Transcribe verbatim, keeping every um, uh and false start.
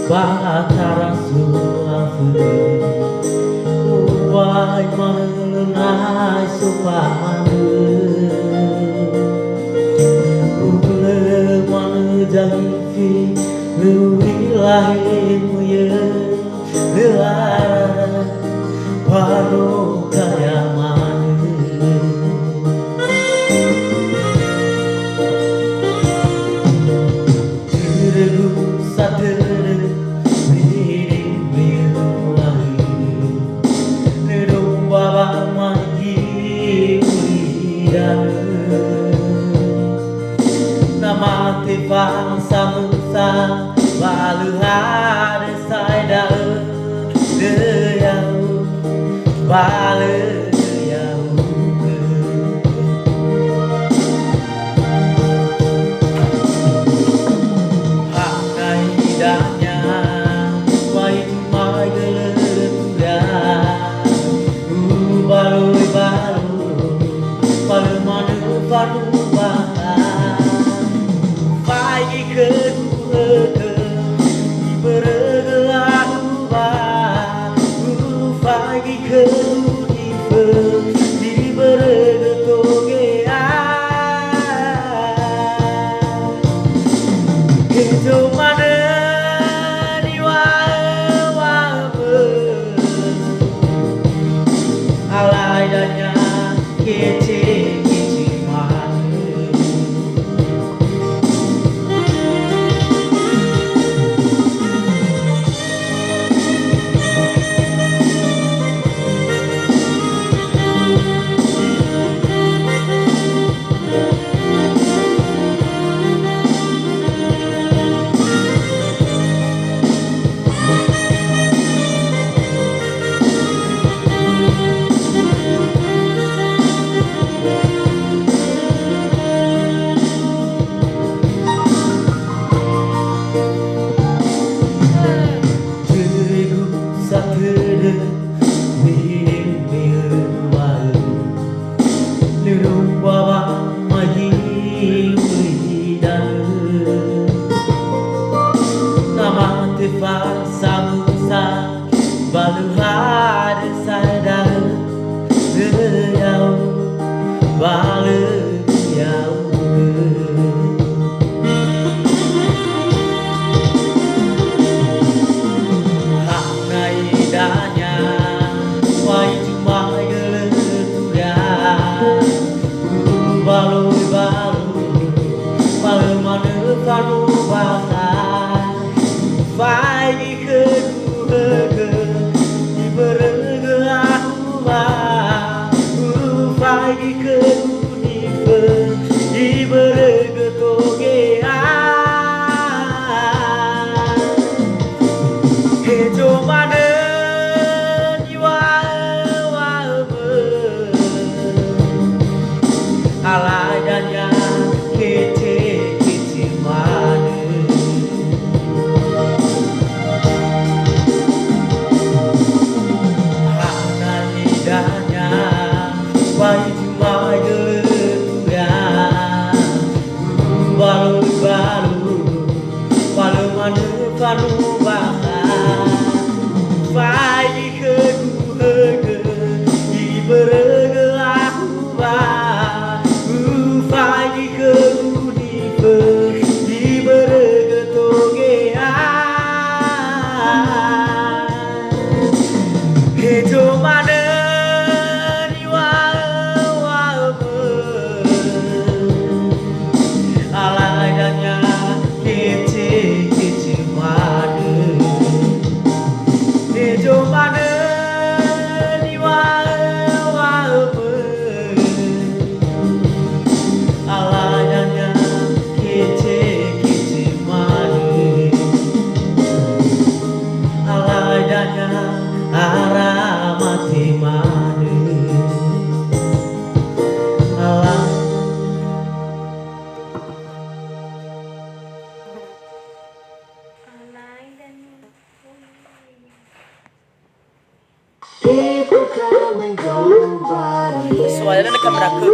Ba tarasu aföli, ubai manö nai sofanö. Ubölö manö zahifi, lö u'ila hemuyö, lö arara, ba no taya manö. Törögu satörö, bere-bere wa'ö. Nöro mbawa magi uri danö. Na mate fa samösa, ba lö hade sae da'ö, döyau, ba lö döyau. Hana idania, wai mai gölö turia. Ubaloi-baloi, ba lö manö fanubaha. Ufaigi khögu högö, ibörögö ahuwa. Ufaigi khögu nifö, ibörögö togea. Hezo manö niŵa'ö-wa'ömö. Alai dania kece-kece manö. Tögu satörö, mehömö'ö wa'ö, nöro mbawa magi uri danö. Na mate fa samösa, ba lö hade sae da'ö, döyau, ba lö döyaugö. Hana idania, wai zuma'ö gölö turia. Ubaloi-baloi, ba lö manö fanubaha. Ufaigi khögu högö, ibörögö ahuwa. Ufaigi khögu nifö, ibörögö togea. Hezo manö niŵa'ö-wa'ömö. Alai dania kece-kece manö. Hana idania, wai zuma'ö gölö turia. Ubaloi-baloi, ba lö manö fanubaha. Ufaigi khögu högö, ibörögö ahuwa. Ufaigi khögu nifö, ibörögö togea. Hezo manö niŵa'ö-wa'ömö. Alai dania kece-kece manö. Hezo manö niŵa'ö-wa'ömö. Alai dania kece-kece manö. Alai dania ara mate manö. Alai. Soalnya kan mereka